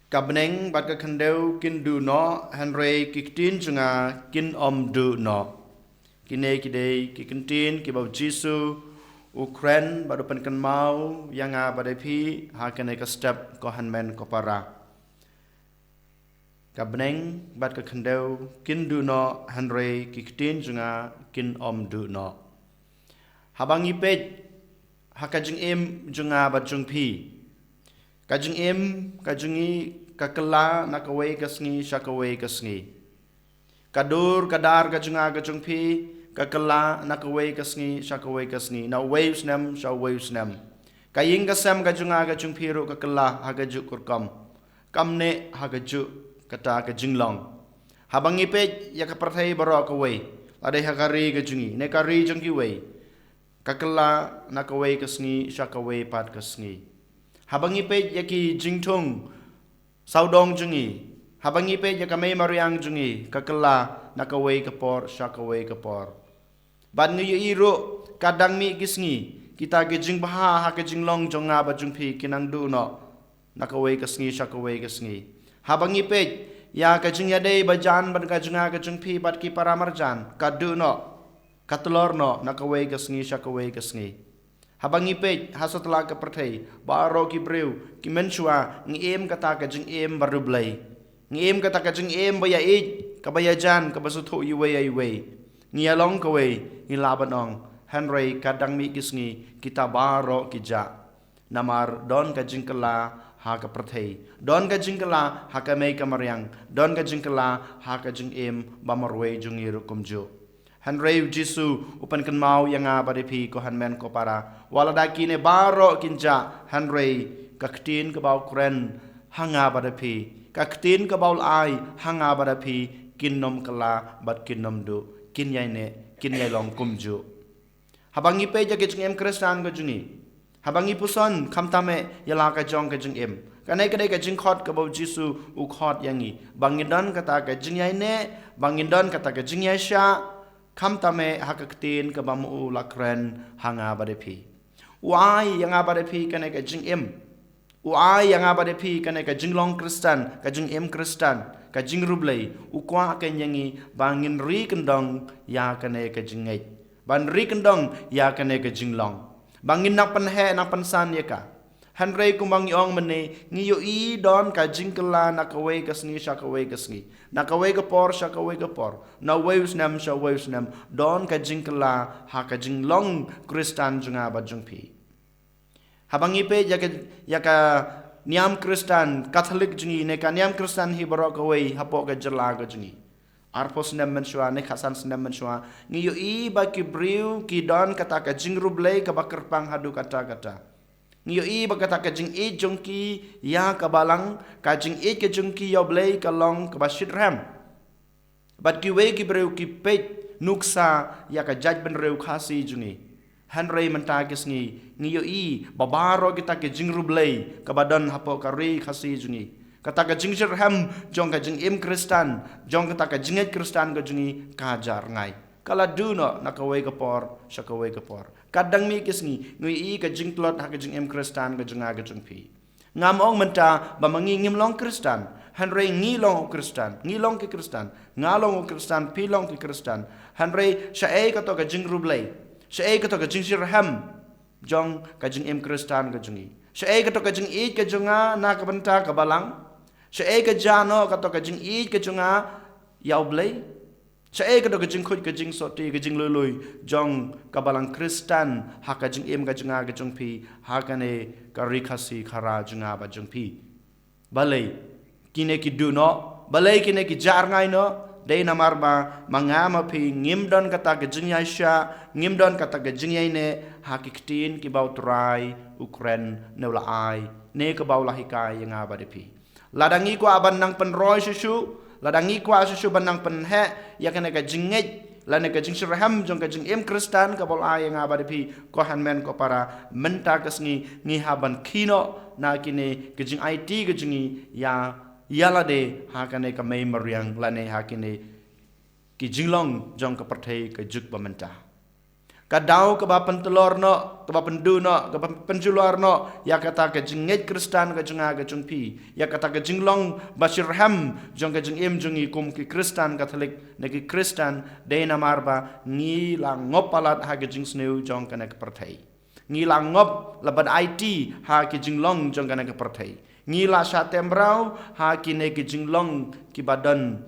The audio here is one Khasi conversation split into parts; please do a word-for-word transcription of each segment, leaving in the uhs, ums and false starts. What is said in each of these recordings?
Ka bneng bad ka khyndew kin duh noh, hynrei ki ktien jong nga kin ym duh noh. Kine ki dei ki kyntien kiba u Jisu u kren bad u pynkynmaw ïa nga bad ïa phi ha kane ka step, ko hynmen ko para. Ka bneng bad ka khyndew kin duh noh, hynrei ki ktien jong nga kin ym duh noh. Haba ngi peit ha ka jingim jong nga bad jong phi, ka jingim ka jong ngi ka kylla na kawei ka sngi sha kawei ka sngi. Ka dur ka dar ka jong nga ka jong phi ka kylla na kawei ka sngi sha kawei ka sngi, na uwei u snem sha uwei u snem. Ka ïing ka sem ka jong nga ka jong phi ruh ka kylla ha kajuh ka rukom, kam neh ha kajuh kata ka jinglong. Haba ngi peit ïa ka pyrthei baroh kawei, lada ha ka ri ka jong ngi ne ka ri jong kiwei, ka kylla na kawei ka sngi sha kawei pat ka sngi. Haba ngi peit ïa ki jingthung sawdong jong ngi, haba ngi peit ïa ka mei mariang jong ngi, ka kylla na kawei ka por sha kawei ka por. Bad ngi ïohi ruh ka dang mih ki sngi, kita ki jingbha ha ka jinglong jong nga bad jong phi ki nang duh noh na kawei ka sngi sha kawei ka sngi. Haba ngi peit ïa ka jingïadei bajan bad ka jong nga ka jong phi bad ki para marjan, ka duh noh, ka tlor noh na kawei ka sngi sha kawei ka sngi. Haba ngi peit ha satlak ka pyrthei, baroh ki briew ki mynshuwa ngi im kata ka jingim ba riewblei. Ngi im kata ka jingim ba ïaieit, kaba ïajan, kaba sngewthuh iwei ïa iwei. Ngi ïalong kawei, ngi lah ban ong, hynrei ka dang mih ki sngi, kita baroh ki jah. Namar don ka jingkylla ha ka pyrthei, don ka jingkylla ha ka mei ka mariang, don ka jingkylla ha ka jingim ba marwei jong ngi ruh kumjuh. Hynrei u Jisu u pynkynmaw ïa nga bad ïa phi, ko hynmen ko para, wat lada kine baroh kin jah, hynrei ka ktien kaba u kren ha nga bad ïa phi, ka ktien kaba u la ai ha nga bad ïa phi, kin ym kylla bad kin ym duh, kin ïaineh, kin ïalong kumjuh. Haba ngi peit ïa ka jingim Khristan ka jong ngi, haba ngi puson, khamtam eh ïa la ka jong ka jingim, kane ka dei ka jingkhot kaba u Jisu u khot ïa ngi, ba ngin don kata ka jingïaineh, ba ngin don kata ka jingïaishah, khamtam eh ha ka ktien kaba ma u la kren ha nga bad ïa phi. U ai ïa nga bad ïa phi kane ka jingim. U ai ïa nga bad ïa phi kane ka jinglong Khristan, ka jingim Khristan, ka jingriewblei. U kwah kein ïa ngi ba ngin ri kyndong ïa kane ka jingngeit, ban ri kyndong ïa kane ka jinglong, ba ngin nang pynheh nang pynsan ïa ka. Hynrei kumba ngi ong mynne, ngi ïohi don ka jingkylla na kawei ka sngi sha kawei ka sngi, na kawei ka por sha kawei ka por, na uwei u snem sha uwei u snem, don ka jingkylla ha ka jinglong Khristan jong nga bad jong phi. Haba ngi peit ïa ka, ïa ka niam Khristan Katholik jong ngi ne ka niam Khristan hi baroh kawei hapoh ka jylla ka jong ngi, arphew snem mynshuwa ne khatsan snem mynshuwa, ngi ïohi ba ki briew ki don kata ka jingriewblei kaba kyrpang haduh katta katta. Ngi ïohi ba kata ka jingïeit jong ki ïa ka Balang, ka jingïeit ka jong ki ïa U Blei ka long kaba shitrhem. Bad kiwei ki briew ki peit nuksa ïa ka jaitbynriew Khasi jong ngi. Hynrei mynta ki sngi ngi ïohi ba baroh kita ki jingriewblei kaba don hapoh ka ri Khasi jong ngi, kata ka jingshitrhem jong ka jingim Khristan, jong kata ka jingngeit Khristan ka jong ngi, ka jah rngai. Ka la duh noh na kawei ka por sha kawei ka por. Ka dang mih ki sngi ngi ïohi ka jingtlot ha ka jingim Khristan ka jong nga ka jong phi. Ngam ong mynta ba ma ngi ngim long Khristan, hynrei ngi long u Khristan, ngi long ki Khristan, nga long u Khristan, phi long ki Khristan. Hynrei shaei kato ka jingriewblei, shaei kato ka jingshitrhem jong ka jingim Khristan ka jong ngi? Shaei kato ka jingïeit ka jong nga na ka bynta ka Balang? Shaei ka jah noh kato ka jingïeit ka jong nga ïa U Blei? Shaei kato ka jingkhuid, ka jingsotti, ka jingluilui jong ka Balang Khristan ha ka jingim ka jong nga ka jong phi, ha kane ka ri Khasi Khara jong nga bad jong phi? Balei kine ki duh noh? Balei kine ki jah rngai noh? Dei namar ba ma nga ma phi ngim don kata ka jingïaishah, ngim don kata ka jingïaineh ha ki ktien kiba U Trai u kren ne u la ai ne kaba u la hikai ïa nga bad ïa phi. Lada ngi kwah ban nang pynroi shuh shuh, lada ngi kwah shuh shuh ban nang pynheh ïa kane ka jingngeit lane ka jingshitrhem jong ka jingim Khristan kaba u la ai ïa nga bad ïa phi, ko hynmen ko para, mynta ka sngi ngi hap ban khie noh na kine ki jingaiti ka jong ngi ïa, ïa lade ha kane ka mei mariang lane ha kine ki jinglong jong ka pyrthei ka juk ba mynta. Ka daw kaba pyntlor noh, kaba pynduh noh, kaba pynjulor noh ïa kata ka jingngeit Khristan ka jong nga ka jong phi, ïa kata ka jinglong ba shitrhem jong ka jingim jong ngi kum ki Khristan Katholik ne ki Khristan, dei namar ba ngi la ngop palat ha ka jingsniew jong kane ka pyrthei. Ngi la ngop la bad aiti ha ki jinglong jong kane ka pyrthei. Ngi la shah tem mraw ha kine ki jinglong kiba don,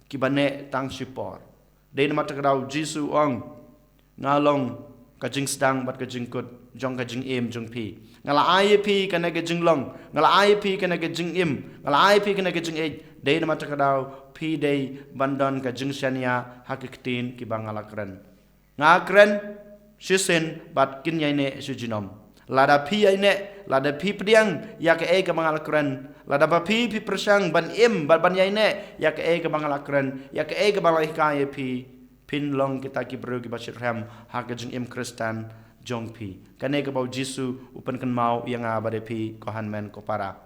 kiba neh tang shipor. Dei namar kata ka daw Jisu u ong, nga long ka jingsdang bad ka jingkut jong ka jingim jong phi. Nga la ai ïa phi kane ka jinglong, nga la ai ïa phi kane ka jingim, nga la ai ïa phi kane ka jingïeit. Dei namar kata ka daw phi dei ban don ka jingshaniah ha ki ktien kiba nga la kren. Nga kren shisien bad kin ïaineh shi junom. Lada phi ïaineh, lada phi pdiang ïa kaei kaba nga la kren, lada ba phi phi pyrshang ban im bad ban ïaineh ïa kaei kaba nga la kren, ïa kaei kaba nga la hikai ïa phi, phin long kita ki briew kiba shitrhem ha ka jingim Khristan jong phi. Kane kaba u Jisu u pynkynmaw ïa nga bad ïa phi, ko hynmen ko para.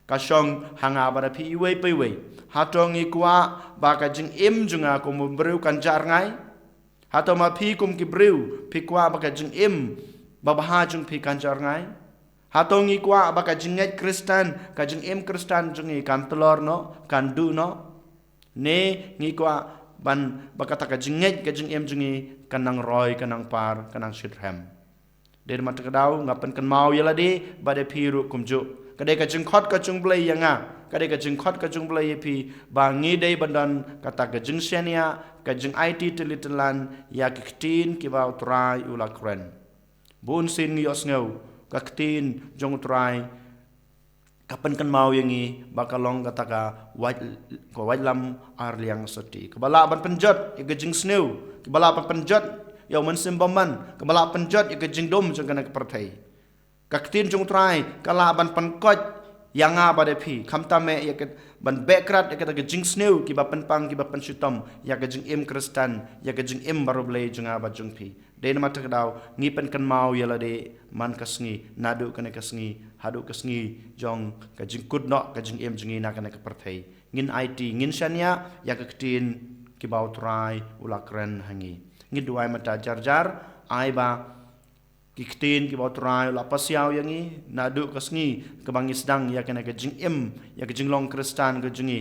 Ka shong ha nga bad ïa phi iwei pa iwei. Hato ngi kwah ba ka jingim jong nga kum u briew kan jah rngai? Hato ma phi kum ki briew phi kwah ba ka jingim babha jong phi kan jah rngai? Hato ngi kwah ba ka jingngeit Khristan, ka jingim Khristan jong ngi kan tlor noh, kan duh noh? Ne ngi kwah ban ba kata ka jingngeit, ka jingim jong ngi kan nang roi, kan nang par, kan nang shitrhem? Dei namar kata ka daw nga pynkynmaw ïa lade bad ïa phi ruh kumjuh. Ka dei ka jingkhot ka jong U Blei ïa nga, ka dei ka jingkhot ka jong U Blei ïa phi, ba ngi dei ban don kata ka jingshaniah, ka jingaiti tylli tyllan ïa ki ktien kiba U Trai u la kren. Bun sien ngi ïohsngew ka ktien jong U Trai ka pynkynmaw ïa ngi ba ka long kata ka wait, ka waitlam arliang sati, kaba lah ban pynjot ïa ka jingsniew, kaba lah ban pynjot ïa u mynsiem bymman, kaba lah pynjot ïa ka jingdum jong kane ka pyrthei. Ka ktien jong U Trai ka lah ban pynkoit ïa nga bad ïa phi, khamtam eh ïa ka, ban beh krad ïa kata ka jingsniew kiba pynpang, kiba pynshitom ïa ka jingim Khristan, ïa ka jingim baroh Blei jong nga bad jong phi. Dei namar kata ka daw ngi pynkynmaw ïa lade man ka sngi, naduh kane ka sngi haduh ka sngi jong ka jingkut noh ka jingim jong ngi na kane ka pyrthei. Ngin aiti, ngin shaniah ïa ka ktien kiba U Trai u la kren ha ngi. Ngin duwai mynta jar jar, ai ba ki ktien kiba U Trai u la pasiaw ïa ngi naduh ka sngi kaba ngi sdang ïa kane ka jingim, ïa ka jinglong Khristan ka jong ngi,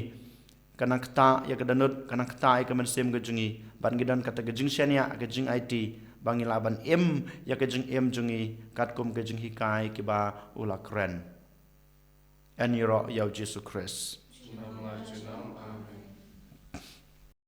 kan nang ktah ïa ka dohnud, kan nang ktah ïa ka mynsiem ka jong ngi, bad ngi don kata ka jingshaniah, ka jingaiti ba ngi lah ban im ïa ka jingim jong ngi katkum ka jinghikai kiba u la kren. Yn ïaroh ïa U Jisu Khrist.